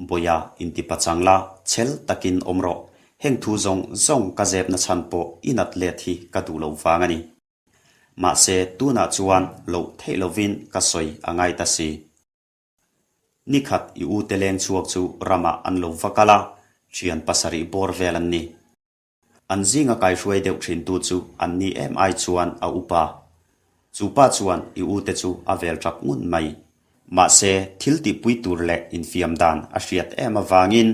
Bawia inti pachang la, chhel takin awm rawh, heng thu zawng zawng ka zepna chhan pawh i nat let hi ka duh lo vang a ni. Mahse, tunah chuan loh theih lovin ka sawi a ngai ta si. Nikhat i ute leng chhuak chu ramah an lo va kal a, thian pasarih bawr vel an ni. An zinga kaihruai deuh thintu chu an ni em ai chuan a upa. Chu pa chuan i ute chu a vel tap ngun mai. Mahse, thil tihpui tur leh infiam dan a hriat em avangin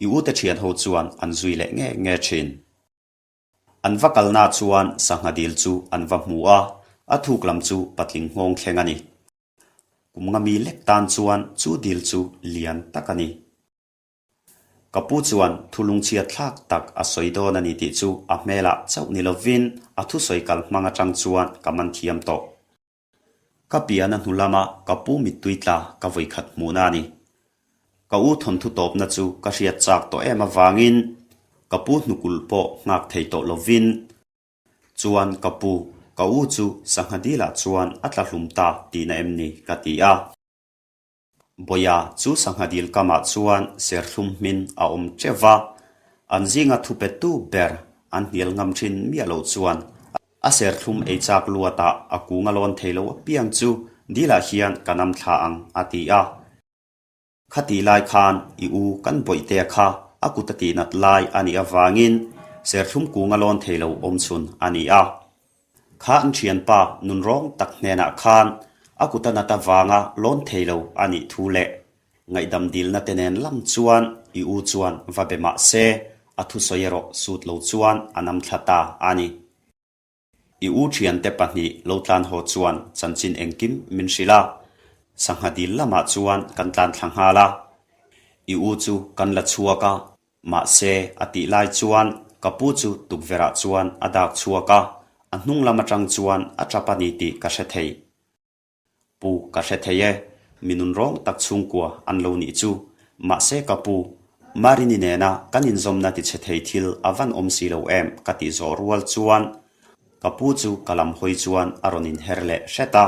i ute thianho chuan an zui leh nge nge thin. An va kalna chuan sangha dil chu an va hmu a, a thuk lam chu patling nghawng thleng a ni. Kum nga mi lek tan chuan chu dil chu lian tak a ni. Ka pu chuan thu lungchhiat thlak tak a sawi dawn a ni tih chu a hmelah chauh ni lovin a thusawi kal hmang atang chuan ka man thiam tawh. Ka pian a hnu lama ka pu mittui tla ka vawikhat hmuhna a ni. Ka u thawnthu tawpna chu ka hriat chak tawh em avangin ka pu hnukulh pawh nghak thei tawh lovin chuan ka pu, ka u chu sangha dilah chuan a tla hlum ta tihna em ni ka ti a. Bawia chu sangha dil kamah chuan serthlum hmin a awm teuh va, an zinga thupetu ber an hnial ngam thin miah loh chuan a serthlum ei chak luatah a kung a lawn thei lo apiang chu dilah hian ka nam thla ang a ti a. Khatih lai khan i u kan bawihtea kha a kut a tihnat lai a nih avangin serthlum kung a lawn thei lo awm chhun a ni a. Kha an thianpa nunrawng tak hnenah khan a kut a nat avanga lawn thei lo a nih thu leh ngaihdam dilna te nen lam chuan i u chuan va be mah se. A thusawi erawh sut lo chuan a nam thla ta a ni. I u thiante pahnih lo tlan haw chuan chanchin engkim min hrilh a, sangha dil lamah chuan kan tlan thla nghal a. I u chu kan la chhuak a, mahse a tih lai chuan ka pu chu tukverhah chuan a dak chhuak a, a hnung lam atang chuan a tap a ni tih ka hre thei. Pu, ka hre thei e, mi nunrawng tak chhungkua an lo nih chu. Mahse ka pu, Marini nena kan inzawmna tichhe thei thil a van awm si lo em ka tih zawh rual chuan ka pu chu ka lam hawi chuan a rawn inher leh hret a.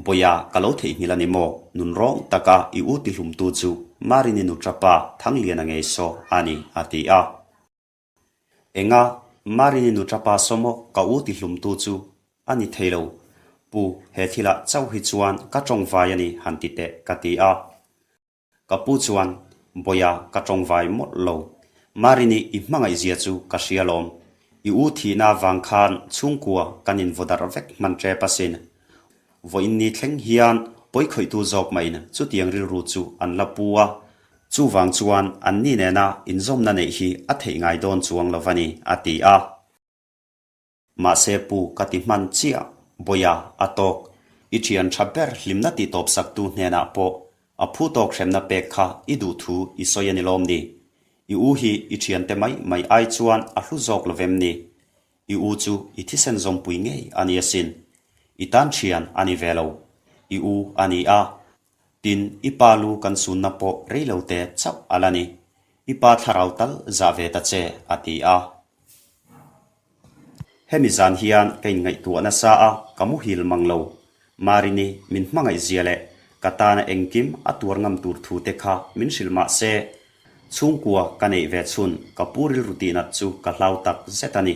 Bawiha, ka lo theihnghilh a ni maw? Nunrawng taka i u tihlumtu chu Marini nuṭapa Thangliana ngei saw a ni, a ti a. Enga, Marini nuṭapa sawmaw ka u tihlumtu chu a ni thei lo. Pu, he thilah chauh hi chuan ka tawngvai a ni han ti teh ka ti a. Ka pu chuan, Bawiha, ka tawngvai mawlh lo. Marini i hmangaihzia chu ka hria lawm. I u thihna vang khan chhungkua kan invaw darh vek hman ṭep asin. Vawiin ni thleng hian pawikhawihtu zawk mahin chutiang rilru chu an la pu a, chuvang chuan anni nena inzawmna neih hi a theih ngai dawn chuang lo va ni, a ti a. Mahse pu ka ti hman chiah, Bawiha, a tawk. I thian tha ber hlimna tih tawpsaktu hnenah pawh a phu tawk hremna pek kha i duh thu i sawi a ni lawm ni? I u hi i thiante mai mai ai chuan a hlu zawk lo vem ni? I u chu i thisen zawmpui ngei a ni asin. I tan thian a ni ve lo. I u a ni a. Tin, i pa lu kan sunna pawh rei lo te chauh a la ni. I pa thlarau tal zah ve ta che, a ti a. Hemi zan hian ka inngaihtuah nasa a, ka muhil mang lo. Marini min hmangaihzia leh ka tana engkim a tuar ngam tur thu te kha min hrilh mah se, Chhungkua ka neih ve chhun ka pu rilru tihnat chu ka hlau tak zet a ni.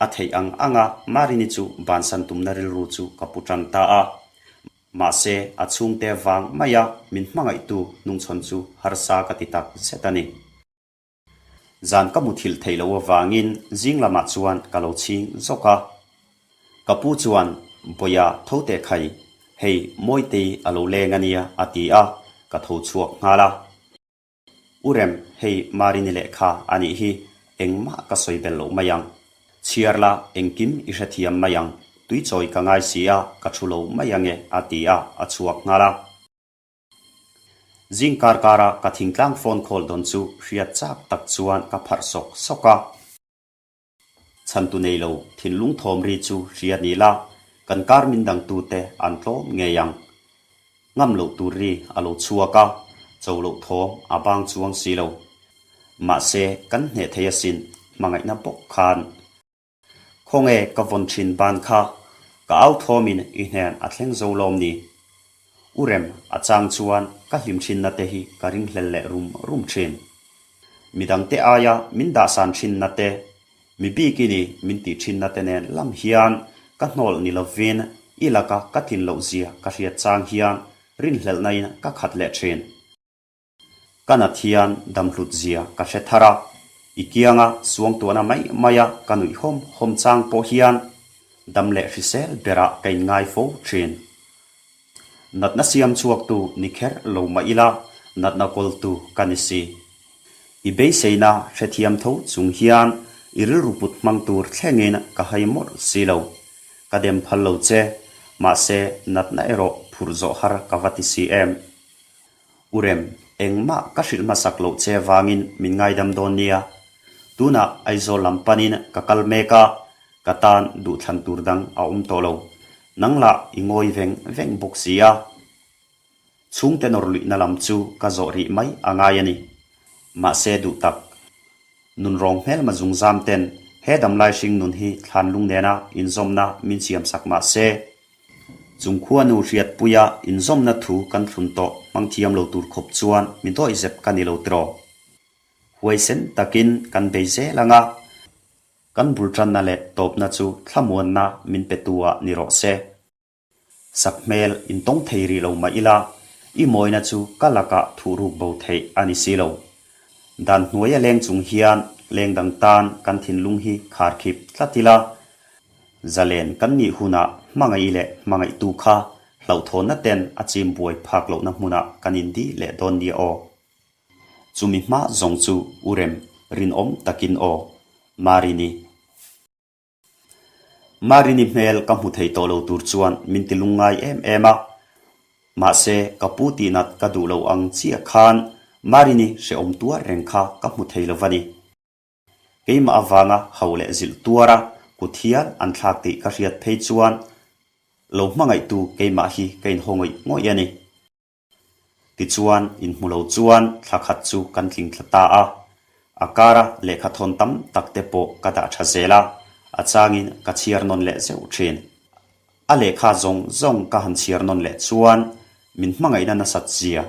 A theih ang anga Marini chu bansan tumna rilru chu ka pu tan ta a. Mahse, a chhungte vang maia min hmangaihtu hnungchhawn chu harsa ka ti tak zet a ni. Zan ka muthilh theih loh avangin zing lamah chuan ka lo chhing zawk a. Ka pu chuan, Bawiha, tho teh khai, hei Mawitei a lo leng a nia, a ti a, ka tho chhuak nghal a. U Rem, hei Marini lehkha a nih hi, engmah ka sawi belh loh mai ang. Chhiar la, engkim i hrethiam mai ang, tuichawi ka ngai si a, ka thu lo mai ang e, a ti a, a chhuak nghal a. Zing kar kara ka thingtlang phone call dawn chu hriat chak tak chuan ka pharh sawk sawk a. Chhantu nei lo thinlung thawm ri chu hria ni la, kan kar min dangtute an tlawm ngei ang. Ngam loh tur ri a lo chhuak a, cho loh thawm a bang chuang si lo. Mahse, kan hneh thei asin, hmangaihna bawk khan. Khawnge ka vawn thin ban kha, ka au thawmin i hnen a thleng zo lawm ni? U Rem, a chang chuan ka hlim thinna te hi ka ringhlel leh rum rum thin. Midangte aia min dahsan thinna te, mi bikini min tih thinna te nen lam hian ka hnawl ni lovin i laka ka tlin loh zia ka hriat chang hian rinhlelhnain ka khat leh thin. Ka nat hian damhlut zia ka hre thar a, i kianga suangtuahna mai maia ka nuih hawm hawm chang pawh hian dam leh hrisel berah ka inngai fo thin. Natna siam chhuaktu ni kher lo mah ila natna kawltu ka ni si. I beiseina hrethiam tho chung hian i rilru put hmang tur thlengin ka hai mawlh si lo. Ka dem phal lo che, mahse natna erawh phurh zawh har ka va ti si em. U Rem, engmah ka hrilh hmasak loh che vangin min ngaidam dawn nia. Tunah Aizawl lam panin ka kal mek a, ka tan duhthlan tur dang a awm tawh lo. Nang lah i ngawi veng veng bawk si a. Chhungte nawr luihna lam chu ka zawh rih mai a ngai a ni. Mahse duh tak. Nunrawng hmelma zungzam ten he damlai hring nun hi thlan lung nena inzawmna min siamsak mahse, Chung khuanu hriatpuia inzawmna thu kan thlun tawh hmang thiam lo tur khawp chuan mi dawihzep ka ni lo tiraw? Huaisen takin kan bei zel ang a, kan bul tanna leh tawpna chu thlamuanna min petu ah ni rawh se. Sak hmel intawng thei rih lo mah ila, i mawina chu ka lakah thuhruk bo theih a ni si lo. Dan hnuaia leng chung hian leng dang tan kan thinlung hi kharkhip tlat ila, Zalen kan nih hunah hmangaih leh hmangaihtu kha hlauhthawnna ten a chim buai phak lohna hmunah kan indi leh dawn nia aw. Chumi hma zawng chu u rem rinawm takin aw, Marini. Marini hmel ka hmu thei tawh lo tur chuan min ti lungngai em em a. Mahse, ka pu tihnat ka duh lo ang chiah khan Marini hrehawm tuar reng kha ka hmu thei lo va ni. Keimah avanga hau leh zilh tuara kut hial an thlak tih ka hriat phei chuan lo hmangaihtu keimah hi ka inhaw ngawih ngawih a ni. Tichuan, inhmu lo chuan thla khat chu kan tling thla ta a. A kara lehkha thawn tam tak te pawh ka dah tha zel a, a changin ka chhiar nawn leh zeuh thin. A lehkha zawng zawng ka han chhiar nawn leh chuan min hmangaihna nasat zia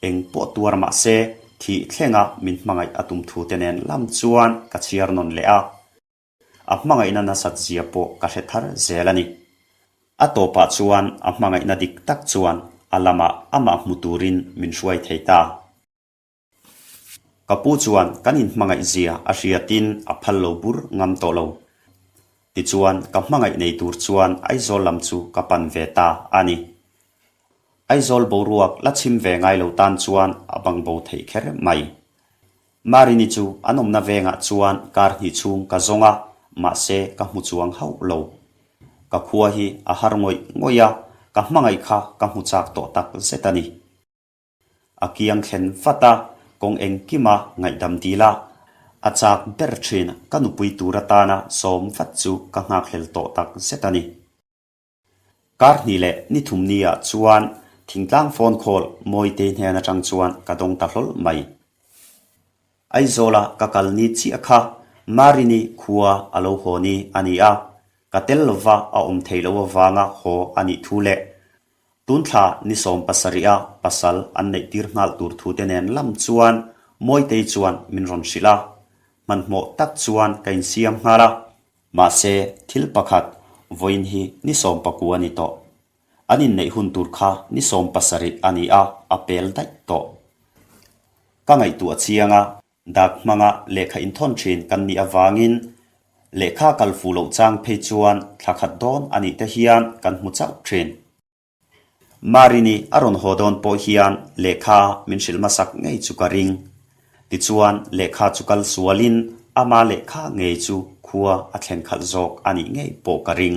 eng pawh tuar mah se thih thlenga min hmangaih a tum thu te nen lam chuan ka chhiar nawn leh a. A hmangaihna nasat zia pawh ka hre thar zel a ni. A tawpah chuan a hmangaihna dik tak chuan a lamah amah hmu turin min hruai thei ta. Ka pu chuan kan inhmangaih zia a hriatin a phal lo bur ngam tawh lo. Tichuan ka hmangaih nei tur chuan Aizawl lam chu ka pan ve ta a ni. Aizawl boruak la chhim ve ngai lo tan chuan a bang bo theih kher mai. Marini chu an awmna vengah chuan kar hnih chhung ka zawng a, mahse ka hmu chuang hauh lo. Ka khua hi a har ngawih ngawih a, ka hmangaih kha ka hmu chak tawh tak zet a ni. A kiang thlen vat a, kawng engkima ngaihdam dil a, a chak ber thin ka nupui tur atana sawm vat chu ka nghakhlel tawh tak zet a ni. Kar hnih leh ni thum ni ah chuan thingtlang phone call Mawitei hnen atang chuan ka dawng ta hlawl mai. Aizawla ka kal ni chiah kha Marini khua a lo haw ni a ni a, ka tel lova a awm thei lo avanga haw a nih thu leh Tun thla ni 17 a pasal an neih tir nghal tur thu te nen lam chuan Mawitei chuan min rawn hrilh a, hmanhmawh tak chuan ka insiam nghal a. Mahse, thil pakhat vawiin hi ni 19 a ni tawh. An inneih hun tur kha ni 17 a ni a, a pel daih tawh. Ka ngaihtuah chiang a, Dak hmanga lehkha inthawn thin kan nih avangin lehkha kal fuh loh chang phei chuan thla khat dawn a nih te hian kan hmu chauh thin. Marini a rawn haw dawn pawh hian lehkha min hrilh hmasak ngei chu ka ring. Tichuan lehkha chu kal sualin ama lehkha ngei chu khua a thlen khalh zawk a nih ngei pawh ka ring.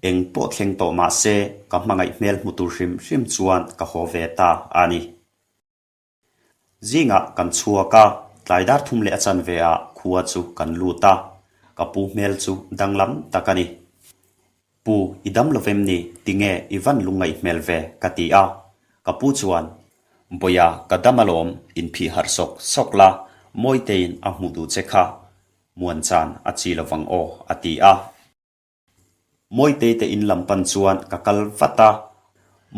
Eng pawh thleng tawh mah se ka hmangaih hmel hmu tur hrim hrim chuan ka haw ve ta a ni. Zingah kan chhuak a, tlai dar thum leh a chanve ah khua chu kan lut a, ka pu hmel chu danglam tak a ni. Pu, i dam lo vem ni? Tinge i van lungngaih hmel ve? ka ti a, ka pu chuan, Bawia, ka dam alawm, inphih harh sawk sawk la, Mawitein a hmuh duh che kha, Muanchan a chi lovang aw, a ti a. Mawitei te in lam pan chuan ka kal vat a,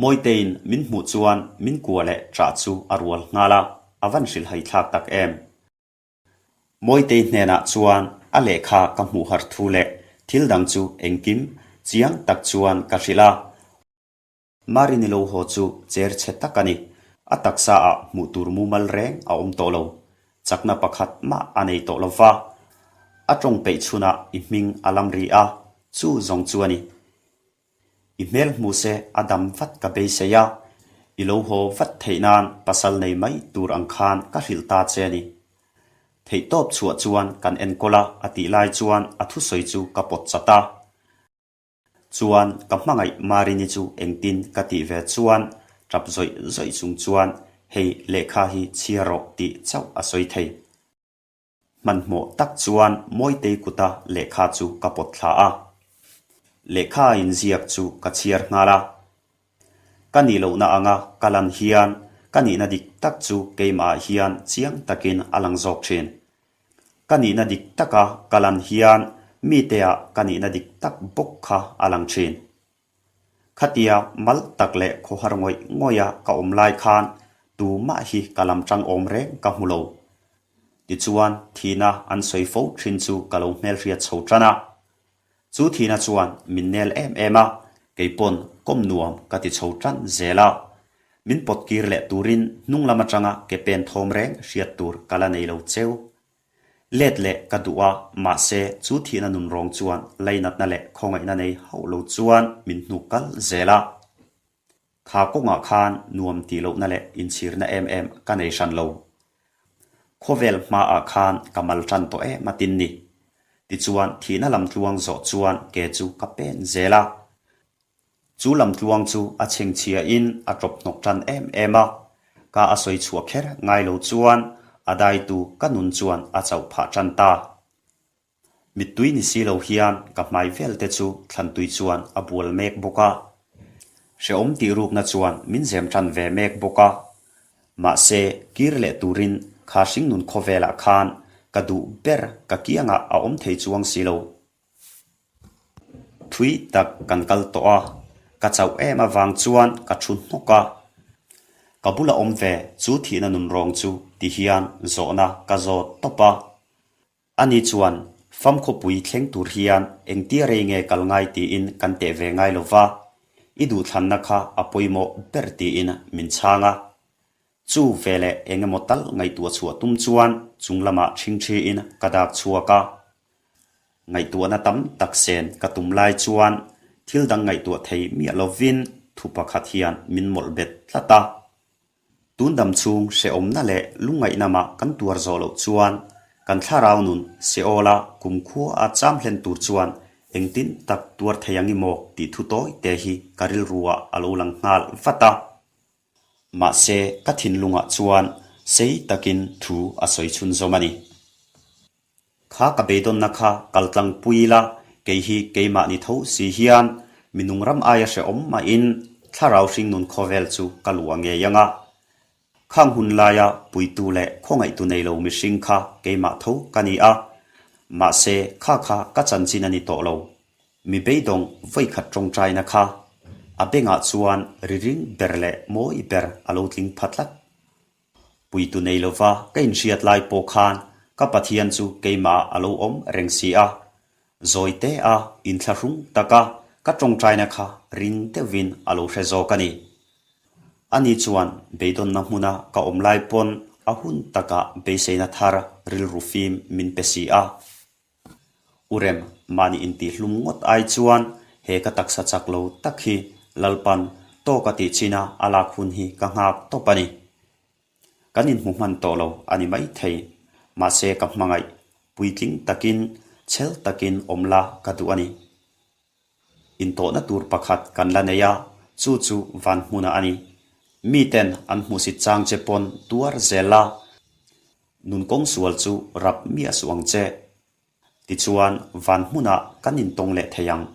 Mawiteiin min hmuh chuan min kua leh ṭah chu a rual nghal a, a van hrilhhai thlak tak em. Mawitei hnenah chuan a lehkha ka hmuh har thu leh thil dang chu engkim chiang tak chuan ka hrilh a. Marini lo haw chu cher chhe tak a ni. A taksa ah hmuh tur mumal reng a awm tawh lo. Chakna pakhat mah a nei tawh lo va. A tawng peih chhunah i hming a lam ri a, chu zawng chu a ni. I hmel hmu se a dam vat ka beisei a, i lo haw vat theih nan pasal nei mai tur ang khan ka hrilh ta che a ni. Theihtawp chhuah chuan kan enkawl a, a tih lai chuan a thusawi chu ka pawt chat a. Chuan ka hmangaih Marini chu engtin ka tih ve chuan tap zawih zawih chung chuan hei lehkha hi chhiar rawh tih chauh a sawi thei. Hmanhmawh tak chuan Mawitei kuta lehkha chu ka pawt thla a. Lehkha a inziak chu ka chhiar nghal a. Ka nih lohna anga ka lan hian ka nihna dik tak chu keimahah hian chiang takin a lang zawk thin. Ka nihna dik taka ka lan hian miteah ka nihna dik tak bawk kha a lang thin. Khatia mal tak leh khawhar ngawih ngawiha ka awm lai khan tumah hi ka lam tang awm reng ka hmu lo. Tichuan thihna an sawi fo thin chu ka lo hmelhriat chho tan a. Chu thihna chuan min nel em em a, keipawn kawm nuam ka ti chho tan zel a. Min pawt kir leh turin hnung lam atanga ke pen thawm reng hriat tur ka la nei lo cheu. Let leh ka duh a, mahse chu thihna nun rawng chuan lainatna leh khawngaihna nei hauh lo chuan min hnuk kal zel a. Kha kawngah khan nuam tih lohna leh inchhirna em em ka nei hran lo. Khawvel hmaah khan ka mal tan tawh em a tin ni. Tichuan thihna lamtluang zawh chuan ke chu ka pen zel a. Chu lamtluang chu a chhengchhiain a tawp hnawk tan em em a, ka a sawi chhuah kher ngai lo chuan a daitu ka nun chuan a chauh phah tan ta. Mittui ni si lo hian ka hmai vel te chu thlantui chuan a bual mek bawk a. Hrehawm tih rukna chuan min zem tan ve mek bawk a. Mahse, kir leh turin kha hringnun khawvelah khan ka duh ber ka kiangah a awm thei chuang si lo. Thui tak kan kal tawh a, ka chauh em avang chuan ka thu hnawk a. Ka bula awm ve chu thihna nunrawng chu ti hian zawhna ka zawt tawp a. Ani chuan, Fam khawpui thleng tur hian engtia rei nge kal ngai tiin kan teh ve ngai lo va, i duhthlanna kha a pawimawh ber tiin min chhang a. Chu veleh eng emaw tal ngaihtuah chhuah tum chuan chung lamah ṭhingṭhiin ka dak chhuak a. Ngaihtuahna tam tak sen ka tum lai chuan thil dang ngaihtuah thei miah lovin thu pakhat hian min mawlh bet tlat a. Tun dam chhung hrehawmna leh lungngaihna mah kan tuar zawh loh chuan kan thlarau nun Seola kumkhua a cham hlen tur chuan engtin tak tuar thei ang i maw tih thu tawi te hi ka rilruah a lo lang nghal vat a. Mahse ka thinlungah chuan sei takin thu a sawi chhunzawm a ni. Kha ka beidawnna kha kal tlang pui ila, kei hi keimah ni tho si hian mi nung ram aia hrehawm mahin thlarau hringnun khawvel chu ka luah ngei ang a. Khang hun laia puitu leh khawngaihtu nei lo mihring kha keimah tho ka ni a, mahse kha kha ka chanchin a ni tawh lo. Mi beidawng vawikhat tawngtaina kha a bengah chuan ri ring ber leh mawi ber a lo tling pha tlat. Puitu nei lova ka inhriat lai pawh khan ka Pathian chu keimah a lo awm reng si a. Zawi te a inthlahrung taka ka tawngtaina kha ring deuhin a lo hre zawk a ni. Ani chuan beidawnna hmuna ka awm lai pawn a hun takah beiseina thar rilru fim min pe si a. U Rem, mahni intihhlum ngawt ai chuan he ka taksa chak lo tak hi Lalpan tawk a tih chin a a lak hun hi ka nghak tawp a ni. Kan inhmu hman tawh lo a ni maithei, mahse ka hmangaih puitling takin chhel takin awm la ka duh a ni. Intawhna tur pakhat kan la nei a, chu chu van hmunah a ni. Miten an hmuhsit chang che pawn tuar zel la, nun kawng sual chu rap miah suh ang che. Tichuan, van hmunah kan intawng leh thei ang.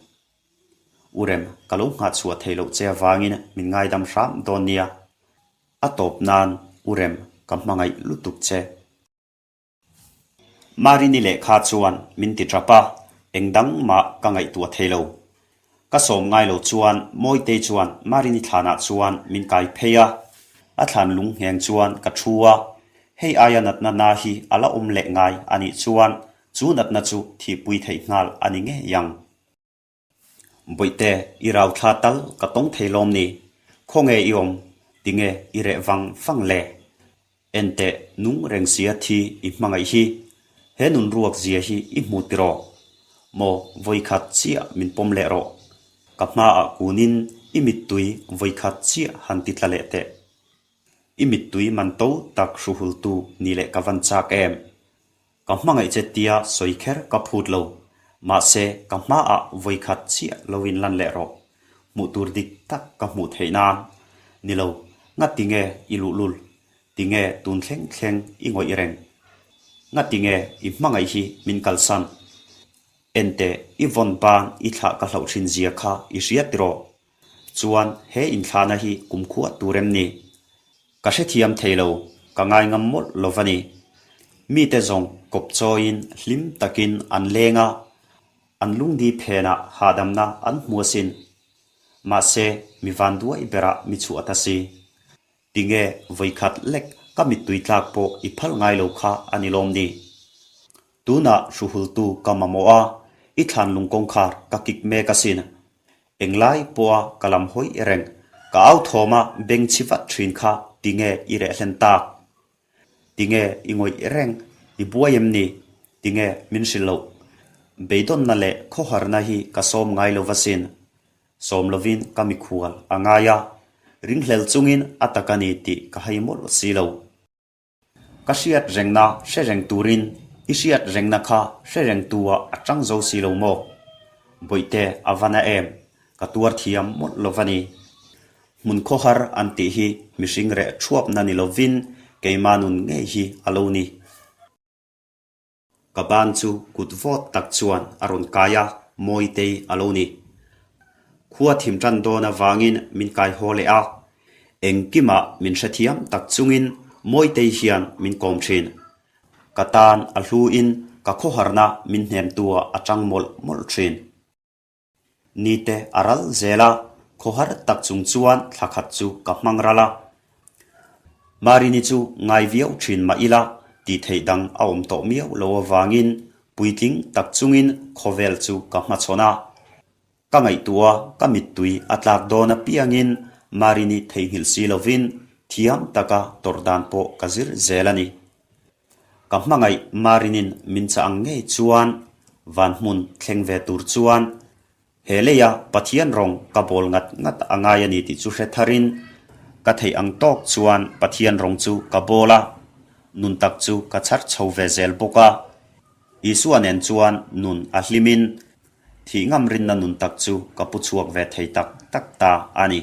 U Rem, ka lo nghahchhuah theih loh che avangin min ngaidam hram dawn nia. A tawp nan, U Rem, ka hmangaih lutuk che. Marini lehkha chuan min ti tap a, eng dang mah ka ngaihtuah thei lo. Ka sawm ngai lo chuan Mawitei chuan Marini thlanah chuan min kai phei a, a thlan lung ngheng chuan ka thu a, hei aia natna na hi a la awm leh ngai a nih chuan chu natna chu thihpui theih nghal a ni ngei ang. Bawihte, i rau thla tal ka tawng thei lawm ni? Khawnge i awm? Tinge i reh vang vang le? Enteh, nung reng sia thi i hmangaih hi. He nun ruak zia hi i hmu tiraw? Maw, vawikhat chiah min pawm leh rawh. Ka hmaah kunin i mittui vawikhat chiah han ti tla leh teh. I mittui man to tak hruhultu ni leh ka van chak em? Ka hmangaih che tia sawi kher ka phut lo. Mahse, ka hmaah vawikhat chiah lo in lan leh rawh. Hmuh tur dik tak ka hmuh theih nan. Ni lo, ngati nge i luhlul? Tinge tun thleng thleng i ngawih reng? Ngati nge i hmangaih hi min kalsan? Enteh, i vawn ban i thlah ka hlauh thin zia kha i hria tiraw? Chuan he inthlahna hi kumkhua tur em ni? Ka hrethiam thei lo, ka ngai ngam mawlh lo va ni. Mite zawng kawp chawiin hlim takin an leng a, an lungdi phenah hahdamna an hmu asin. Mahse, mi van duai berah mi chhuah ta si. Tinge vawikhat lek ka mittui tlak pawh i phal ngai lo kha a ni lawm ni? Tunah hruhultu ka mamawh a, i thlan lung kawngkhar ka kik mek asin. Englai pawha ka lam hawi reng, ka au thawma beng chhi vat thin kha tinge i reh hlen tak? Tinge i ngawih reng, i buai em ni? Tinge min hrilh loh? Beidawnna leh khawharna hi ka sawm ngai lo asin. Sawm lovin ka mikhual a ngai a, ringhlel chungin a tak a ni tih ka hai mawlh si lo. Ka hriat rengna hre reng turin i hriat rengna kha hre reng tu ah a tang zo si lo maw? Bawihte a va na em? Ka tuar thiam mawlh lo va ni. Hmun khawhar an tih hi mihring reh thuapna ni lovin keimah nun ngei hi a lo ni. Ka ban chu kut vawt tak chuan a rawn kai a, Mawitei a lo ni. Khua thim tan dawn avangin min kai haw leh a, engkimah min hrethiam tak chungin Mawitei hian min kawm thin. Ka tan a hluin ka khawharna min hnemtuah a tang mawlh mawlh thin. Nite a ral zel a, khawhar tak chung chuan thla khat chu ka hmang ral a. Marini chu ngai viau thin mah ila tih theih dang a awm tawh miau lo avangin puitling tak chungin khawvel chu ka hmachhawn a. Ka ngaihtuah ka mittui a tlak dawn apiangin Marini theihnghilh si lovin thiam taka tawrh dan pawh ka zir zel a ni. Ka hmangaih Marinin min chah ang ngei chuan van hmun thleng ve tur chuan he leia Pathian rawng ka bawl ngat ngat a ngai a ni tih chu hre tharin ka theih ang tawk chuan Pathian rawng chu ka bawl a, nun tak chu ka chhar chho ve zel bawk a. Isua nen chuan nun a hlimin thih ngam rinna nun tak chu ka pu chhuak ve thei tak tak ta a ni.